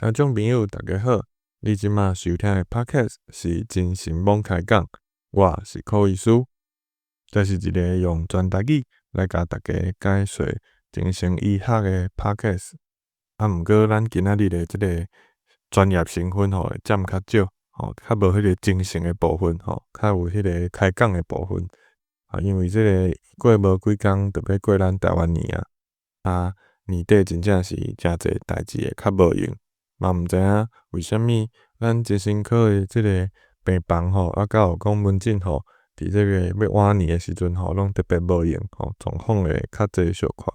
聽眾朋友，大家好！你這馬收聽的 Podcast 是精神罔開講，我是柯醫師。這是一个用全台語來共大家解說精神醫學的 Podcast。啊，毋過咱今仔日的這个專業成分吼，會佔較少，吼，較無彼个精神的部分吼，較有彼个開講的部分。啊，因為這个過無幾工就欲過咱台灣年啊，啊，年底真正是誠濟代誌會較無閒。嘛毋知影為啥物咱精神科的這个病房吼，啊，佮有講門診吼，佇這个欲晚年的時陣吼，攏特別無閒吼，狀況會較濟小可。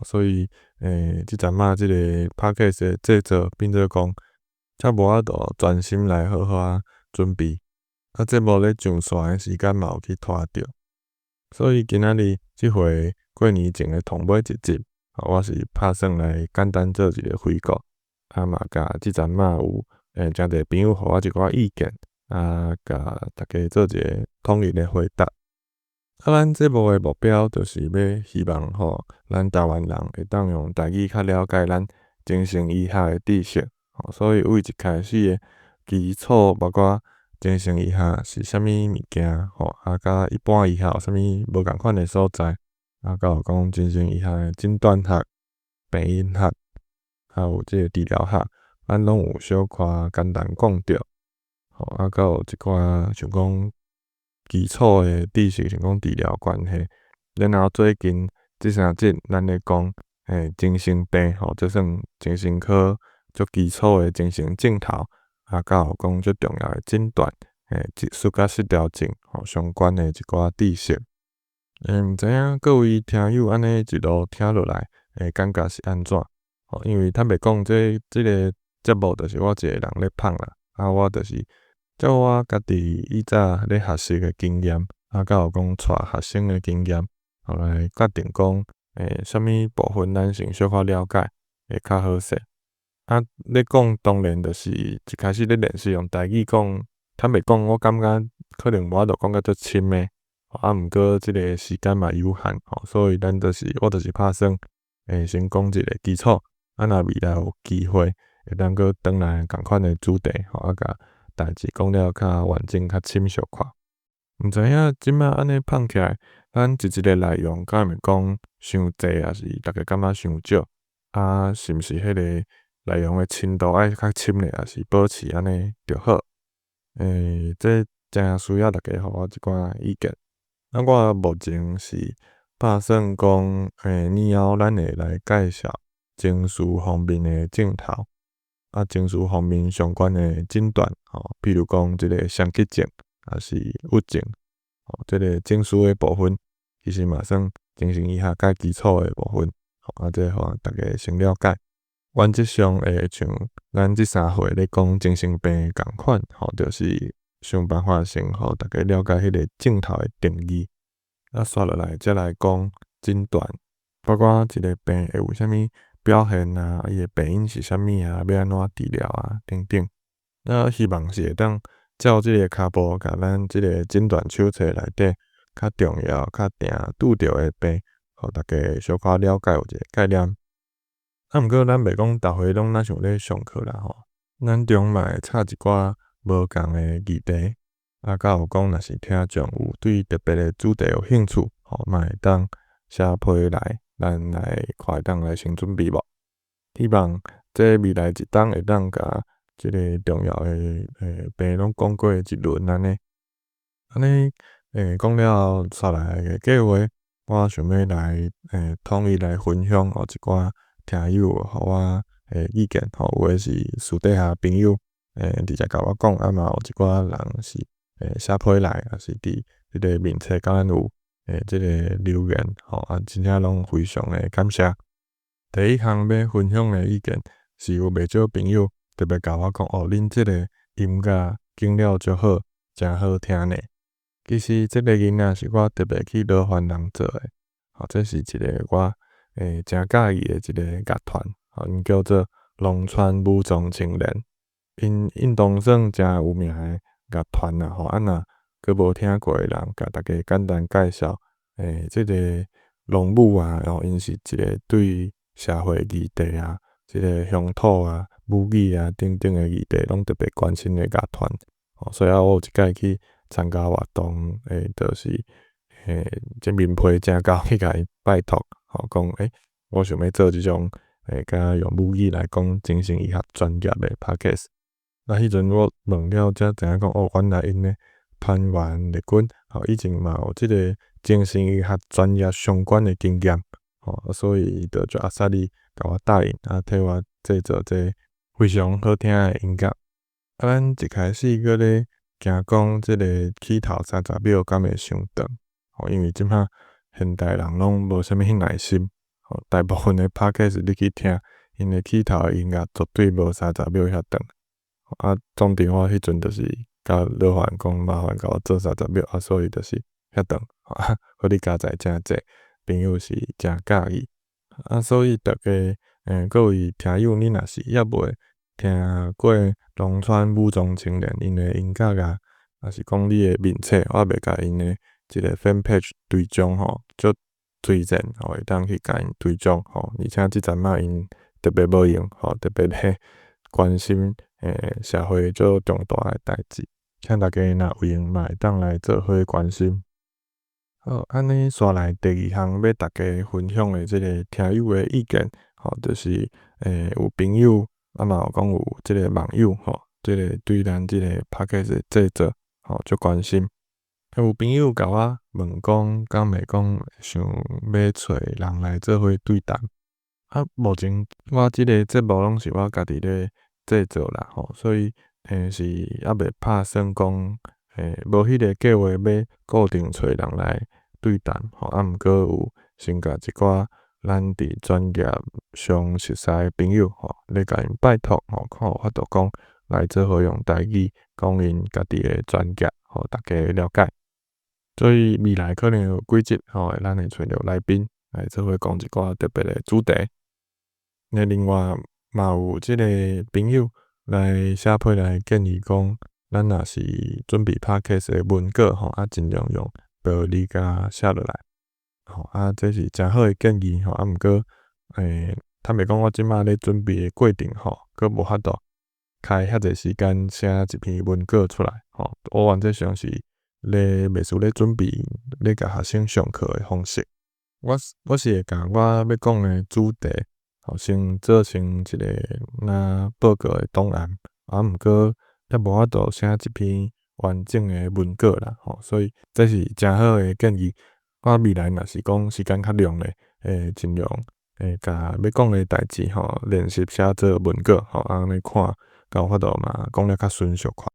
所以，這陣仔這个 Podcast 的製作變做講，才無法度專心來好好仔準備。啊，節目咧上線的時間嘛有去拖著，所以今仔日這回過年前的頭尾一集，我是拍算來簡單做一个回顧。啊嘛，共這陣仔有誠濟朋友予我一寡意見，啊，共大家做一个統一的回答。啊，咱節目的目標就是欲希望吼，咱台灣人會當用台語較了解咱精神醫學的知識。吼，所以對一開始的基礎，包括精神醫學是啥物物件，吼，啊，佮一般醫學有啥物無仝款的所在，啊，佮有講精神醫學的診斷學、病因學，還有這个治療學，咱攏有小可簡單講著，吼，啊，閣有一寡像講基礎的知識，像講治療關係。然後最近這三集咱咧講精神病，吼，這算精神科足基礎的精神症頭，啊，閣有講足重要的診斷，思覺失調症，吼，相關的一寡知識。毋知影各位聽友按呢一路聽落來，感覺是按怎？吼，因為坦白講，這个節目就是我一个人咧拍啦，啊，我就是照我家己以早咧學習的經驗，啊，閣有講帶學生的經驗，後來決定講，啥物部分咱先小可了解會較好勢。啊，咧講當然就是一開始咧練習用台語講，坦白講，我感覺可能無法度講甲足深的，啊，毋過這个時間嘛有限，吼，所以咱就是我就是拍算，先講一个基礎。啊，若未來有機會，會當閣轉來仝款的主題，吼，啊，共代誌講了較完整、較深小可。毋知影這馬按呢拍起來，咱一集的內容敢會講傷濟，抑是大家感覺傷少？啊，是毋是彼个內容的深度愛較深咧，抑是保持按呢就好？這誠需要大家予我一寡意見。啊，我目前是拍算講，年後咱會來介紹情緒方面的症頭，啊，情緒方面相關的診斷，吼，比如講這个雙極症，抑是鬱症，吼，這个情緒的部分，其實嘛算精神醫學較基礎的部分，吼，啊，這个予大家先了解。原則上會像咱這三回咧講精神病仝款，吼，就是想辦法先予大家了解彼个症頭的定義，啊，紲落來才來講診斷，包括一個病會有啥物表現啊，伊的病因是啥物啊，欲按怎治療啊，等等。那希望是會當照這个跤步，共咱這个診斷手冊內底較重要、較定拄著的病，予大家小可了解有一个概念。啊，毋過咱袂講逐回攏若像咧上課啦吼，咱中嘛會插一寡無仝的議題，啊，閣有講若是聽眾有對特別的主題有興趣，吼，嘛會當寫批來，咱來看會當來先準備無？希望這未來一冬會當共這个重要的病攏講過一輪按呢。按呢，講了後，紲來的計劃，我想欲來統一來分享予一寡聽友予我的意見，吼，有的是私底下朋友直接共我講，啊嘛有一寡人是寫批來，抑是佇這个面冊共咱有這个留言，吼，啊，真正攏非常的感謝。第一項欲分享的意見是有袂少朋友特別共我講，哦，恁這个音樂揀了足好，誠好聽呢。其實這个音樂是我特別去勞煩人做的，吼，這是一个我誠佮意的一个樂團，吼，𪜶叫做農村武裝青年，𪜶應當算誠有名的樂團啦，吼，啊若閣無聽過的人，共大家簡單介紹，這个農武啊，吼，𪜶是一个對社會議題啊，這个鄉土啊，母語啊等等的議題攏特別關心的樂團，吼，所以啊，我有一擺去參加活動，就是這面皮誠厚去共伊拜託，吼，講我想欲做這種共用母語來講精神醫學專業的 podcast。啊，彼陣我問了才知影講，哦，原來𪜶的潘元麗君，吼，以前嘛有這个精神醫學專業相關的經驗，吼，所以伊就足阿薩利共我答應，啊，替我製作這非常好聽的音樂。啊，咱一開始閣咧驚講這个起頭30秒敢會傷長，吼，因為這擺現代人攏無啥物耐心，吼，大部分的 podcast 你去聽，𪜶的起頭的音樂絕對無三十秒遐長。啊，總之我彼陣就是共老闆講，麻煩共我做三十秒，啊，所以就是遐長，好哩佳哉誠濟，朋友是誠佮意。啊，所以逐家各位聽友，你若是猶未聽過農村武裝青年𪜶的音樂啊，抑是講你的面冊，我猶未共𪜶的一个 fan page 追蹤吼，足推薦吼，會當去共𪜶追蹤吼，而且這陣仔𪜶特別無閒吼，特別咧關心社會足重大的代誌，請大家若有閒嘛會當來做伙關心。好，按呢紲來第二項欲逐家分享的這个聽友的意見，吼，就是有朋友啊嘛有講有這个網友吼，這个對咱這个 podcast 的製作吼足關心。有朋友共我問講，敢會講想欲揣人來做伙對談？啊，目前我這个節目攏是我家己咧製作啦，吼，所以是猶未拍算講，無彼个計劃欲固定揣人來對談，吼，啊，毋過有先共一寡咱佇專業上熟似的朋友，吼，咧共𪜶拜託，吼，看有法度講來做伙用台語講𪜶家己的專業，予大家了解。所以未來可能有幾集，吼，咱會揣著來賓來做伙講一寡特別的主題。那另外嘛有這个朋友來寫批來建議講，咱若是準備 podcast 的文稿吼，啊盡量用白字共寫落來，吼，啊這是誠好的建議吼，啊毋過坦白講，我這擺咧準備的過程吼，閣無法度開遐濟時間寫一篇文稿出來，吼，我原則上是咧袂輸咧準備咧共學生上課的方式。我是會共我欲講的主題，吼，先做成一个若報告的檔案，啊毋過猶無法度寫一篇完整的文稿啦，吼，所以這是誠好的建議。我未來若是講時間較量咧，會盡量會共欲講的代誌吼練習寫做文稿，吼，按呢看，敢有法度嘛講得較順暢款。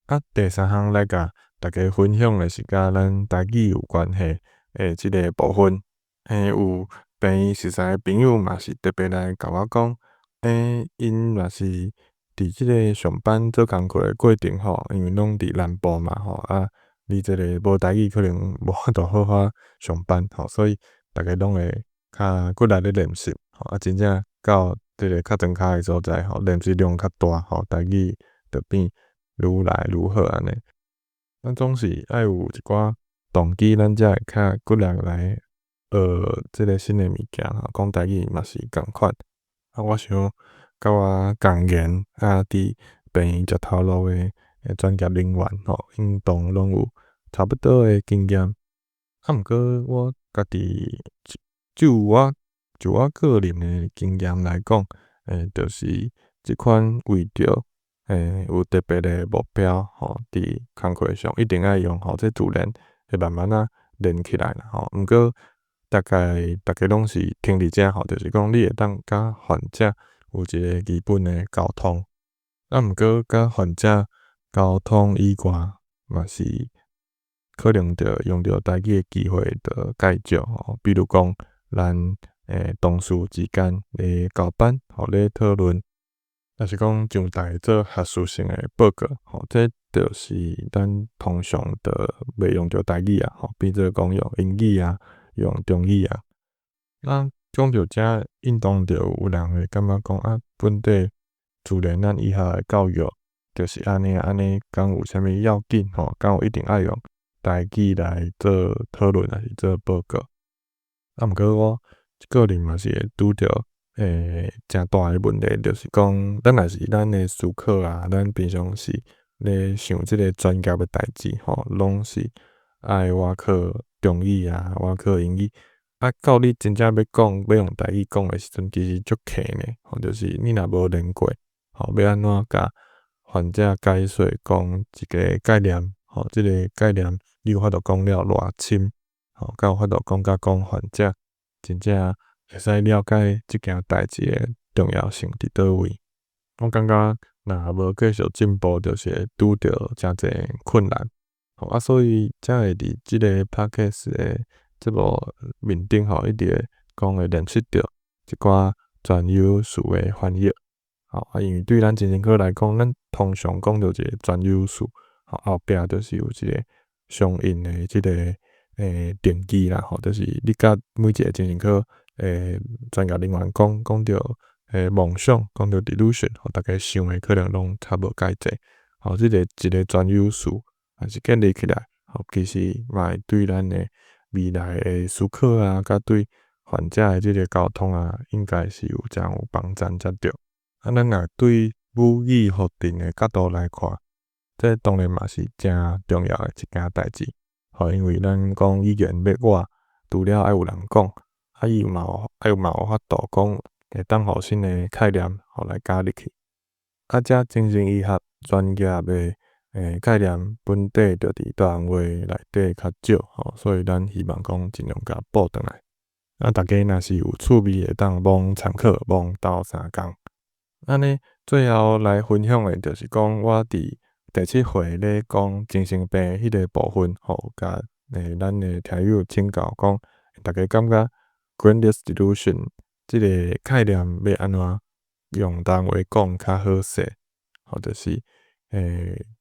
啊，第三項來共大家分享的是佮咱台語有關係的這个部分。有病院熟似的朋友嘛是特別來共我講，𪜶若是佇這个上班做工課的過程吼，因為攏佇南部嘛吼，啊，你這个無台語可能無法度好好上班吼，所以逐家攏會較骨力咧練習，吼，啊，真正到這个較莊跤的所在吼，練習量較大吼，台語就變愈來愈好按呢。咱總是愛有一寡動機，咱才會較骨力來學這个新的物件吼，講台語嘛是仝款。啊，我想佮我仝年啊，佇病院食頭路的專業人員吼，應當攏有差不多的經驗。啊，毋過我家己就我個人的經驗來講，就是這款為著有特別的目標吼，佇工課上一定愛用吼，這自然會慢慢仔練起來啦吼。毋過大概逐家攏是停佇遮吼，就是講你會當佮患者有一个基本的溝通。啊，毋過佮患者溝通以外，嘛是可能著用著台語的機會就較少吼。比如講，咱同事之間咧交班，吼咧討論，抑是講上台做學術性的報告，吼，這就是咱通常就袂用著台語啊，吼，變做講用英語啊，用中語啊。咱講著遮，應當就有人會感覺講啊，本底自然咱醫學的教育就是按呢按呢，敢有啥物要緊吼？敢有一定愛用台語來做討論，抑是做報告？啊，毋過我個人嘛是會拄著誠大的問題，就是講，咱若是咱的思考啊，咱平常時咧想這个專業的代誌吼，攏是愛倚靠中語啊，倚靠英語。啊，到你真正欲講，欲用台語講的時陣，其實足卡呢，吼，就是你若無練過，吼，欲按怎共患者解說講一个概念，吼，這个概念你有法度講了偌深，吼，才有法度講甲講患者真正會使了解這件代誌的重要性佇佗位。我感覺若無繼續進步，就是會拄著誠濟困難。吼，啊，所以才會佇這个 Podcast 的節目面頂吼，一直會講會練習著一寡專有詞的翻譯。吼，啊，因為對咱精神科來講，咱通常講著一个專有詞，吼，後壁就是有一个相應的這个定義啦，吼，就是你佮每一个精神科的專業人員講，講著夢想，講著 delusion，吼，大家想的可能攏差無介濟。吼，這个一个專有詞，若是建立起來，吼，其實嘛會對咱的未來的思考啊，佮對患者的這个溝通啊，應該是有誠有幫贊才對。啊，咱若對母語否定的角度來看，這當然嘛是誠重要的一件代誌。吼，因為咱講語言欲活，除了愛有人講，啊，伊嘛有愛嘛有法度講，會當予新的概念吼來加入去。啊，這精神醫學專業的概念本底就佇台灣話內底較少吼，所以咱希望講盡量共補轉來。啊，大家若是有趣味，會當罔參考，罔鬥相共。按呢，最後來分享的，就是講我佇第七回咧講精神病彼个部分吼，共咱的聽友請教講，大家感覺 grandiose delusion 這个概念欲按怎用台灣話講較好勢？吼，就是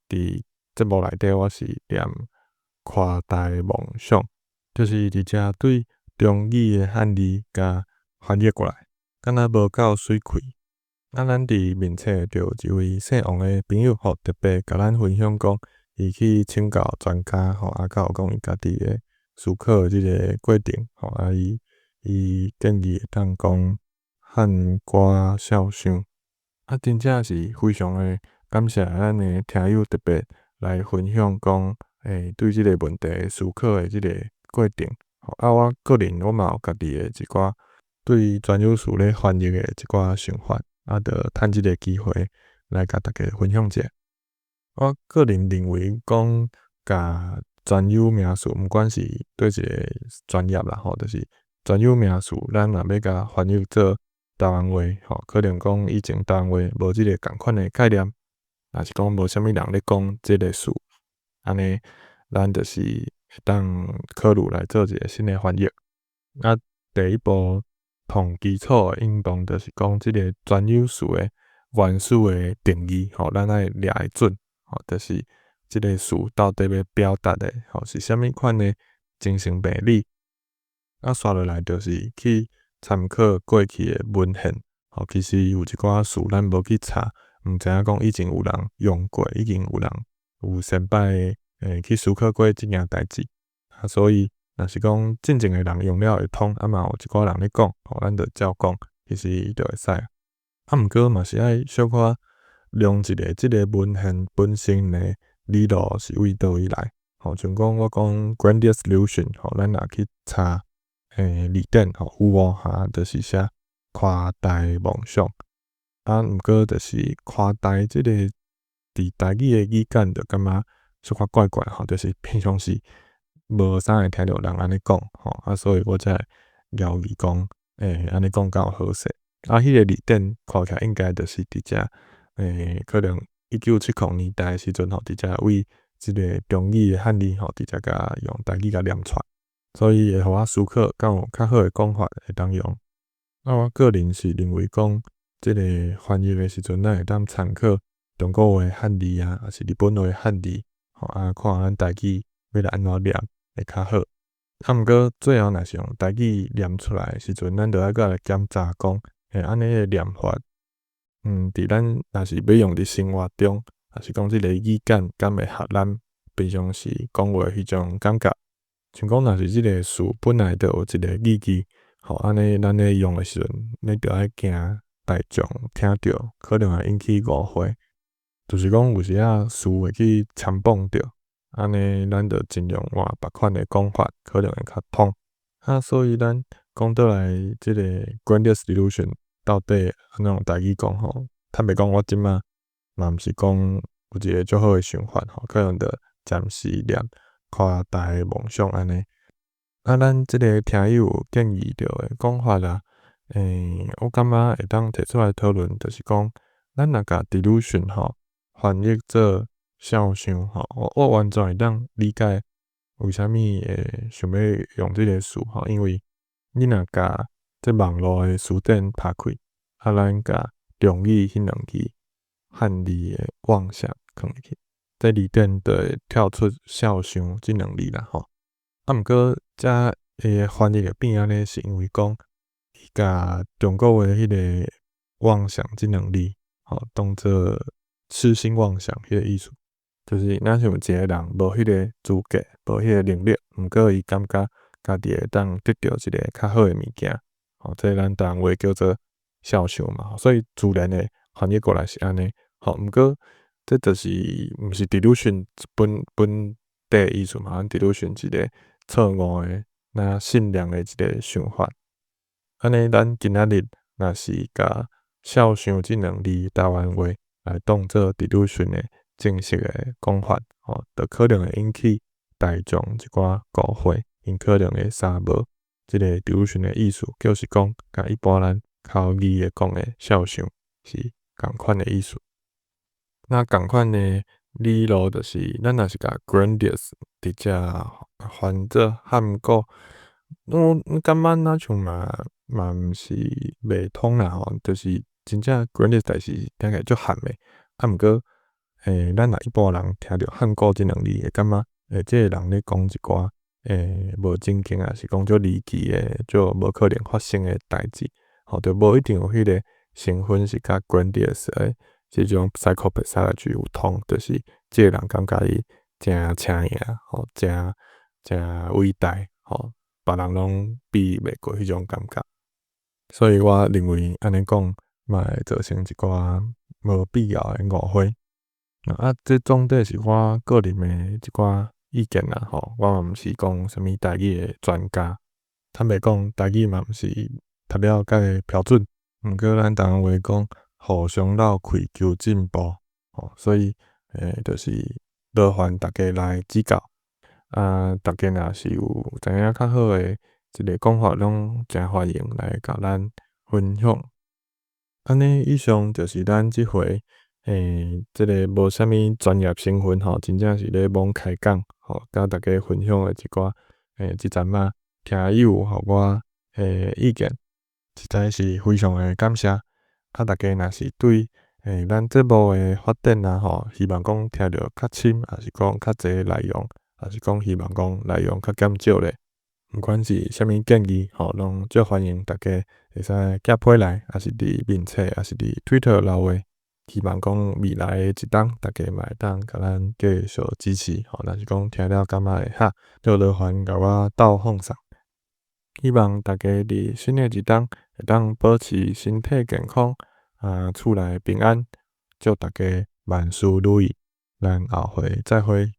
佇節目內底我是念誇大夢想，就是佇遮對中語的漢字共翻譯過來，敢若無夠媠氣。啊，咱佇面冊就有一位姓王的朋友吼，特別共咱分享講，伊去請教專家吼，啊，閣有講伊家己的思考的這个過程吼，啊，伊建議會當講漢歌肖像，啊，真正是非常的感謝咱的聽友特別來分享講，對這个問題思考的這个過程。啊，我個人我嘛有家己的一寡對專有詞咧翻譯的一寡想法，啊，就趁這个機會來共大家分享者。我個人認為講，共專有名詞，毋管是佗一个專業啦吼，就是專有名詞，咱若欲共翻譯做台灣話吼，可能講以前台灣話無這个仝款的概念，抑是講無啥物人咧講這个詞，按呢，咱就是會當考慮來做一个新的翻譯。啊，第一步從基礎的應當就是講這个專有詞的原始的定義吼，咱愛掠會準吼，就是這个詞到底欲表達的吼是啥物款的精神病理。啊，紲落來就是去參考過去的文獻，吼，其實有一寡詞咱無去查，毋知影講以前有人用過，已經有人有先擺去思考過這件代誌，啊，所以若是講進前的人用了會通，啊嘛有一寡人咧講，吼，咱就照講，其實就會使。啊，毋過嘛是愛小可量一下這个文獻本身的理路是為佗位來，吼，像講我講 grandiose delusion，吼，咱若去查字典吼，有無哈，就是寫誇大夢想，啊，毋過就是誇大這个佇台語的語感就感覺小可怪怪吼，就是平常時無啥會聽著人按呢講吼，啊，所以我才會猶豫講，按呢講敢有好勢？啊，彼个字典看起來應該就是佇遮，可能1970年代的時陣吼，佇遮為這个中語的漢字吼，佇遮共用台語共念出來，所以會予我思考，敢有較好的講法會當用。啊，我個人是認為講，這个翻譯的時陣，咱會當參考中國話漢字啊，抑是日本話漢字，吼啊，看咱台語欲來按怎念會較好。啊，毋過最後若是用台語念出來的時陣，咱著愛閣來檢查講，按呢的念法，佇咱若是欲用佇生活中，抑是講這个語感敢會合咱平常時講話彼種感覺。像講若是這个詞本來就有一个語義，吼，按呢咱咧用的時陣，你著愛驚大眾聽著可能會引起誤會，就是講有時仔詞會去摻碰著，按呢咱著盡量換別款的講法，可能會較通。啊，所以咱講倒來，這个 grandiose delusion 到底按怎用台語講吼？坦白講，我這馬嘛毋是講有一个足好的想法吼，可能著暫時念誇大的夢想按呢。啊，咱這个聽友建議著的講法啊，我感覺會當提出來討論，就是講，咱若共 delusion 吼翻譯做肖想吼，我完全會當理解為啥物會想欲用這个詞吼，因為你若共這網路的辭典拍開，啊，咱共中語彼兩字漢字的妄想囥入去，這字典就會跳出肖想這兩字啦吼。啊，毋過遮會翻譯會變按呢，是因為講伊共中國話彼个妄想這兩字吼，當做痴心妄想彼个意思，就是若像一个人無彼个資格，無彼個能力，毋過伊感覺家己會當得著一个較好的物件，吼，這咱台灣話叫做肖想嘛，所以自然的翻譯過來是按呢，吼，毋過這就是毋是 delusion 本本底的意思嘛，咱 delusion 一个錯誤的、若信念的一个想法。按呢，咱今仔日若是共肖想這兩字台灣話來當做 delusion 的正式的講法，吼，就可能會引起大眾一寡誤會，𪜶可能會捎無這个 delusion 的意思，就是講共一般咱口語會講的肖想是仝款的意思。那仝款的理路就是，咱若是共 grandiose 直接翻做漢古，我感覺若像嘛毋是袂通啦吼，就是真正 grandiose 代誌聽起來足譀的，啊毋過，咱若一般人聽著漢古這兩字，會感覺，這个人咧講一寡，無正經啊，是講足離奇的、足無可能發生的代誌，吼，就無一定有彼个成分是佮 grandiose 的這種 psychopathology 有通，就是這个人感覺伊誠請贏，吼，誠誠偉大，吼，別人攏比袂過彼種感覺。所以我認為按呢講嘛會造成一寡無必要的誤會。啊，這總體是我個人的一寡意見啦，吼，我嘛毋是講啥物台語的專家，坦白講，台語嘛毋是讀了蓋標準，毋過咱台灣話講互相鬥氣求進步，吼，所以就是勞煩大家來指教。啊，大家若是有知影較好的一个講法，攏誠歡迎來共咱分享。按呢，以上就是咱這回這个無啥物專業成分吼，真正是咧罔開講，吼，共大家分享的一寡這陣仔聽友予我的意見，實在是非常的感謝。啊，大家若是對咱節目的發展啊吼，希望講聽著較深，抑是講較濟內容，抑是講希望講內容較減少咧，毋管是啥物建議吼，攏足歡迎大家會使寄批來，抑是佇面冊，抑是佇 Twitter 留話。希望講未來的一冬，大家嘛會當共咱繼續支持吼。若是講聽了感覺會合，就勞煩共我鬥放送。希望大家佇新的一冬會當保持身體健康，啊，厝內平安，祝大家萬事如意。咱後回再會。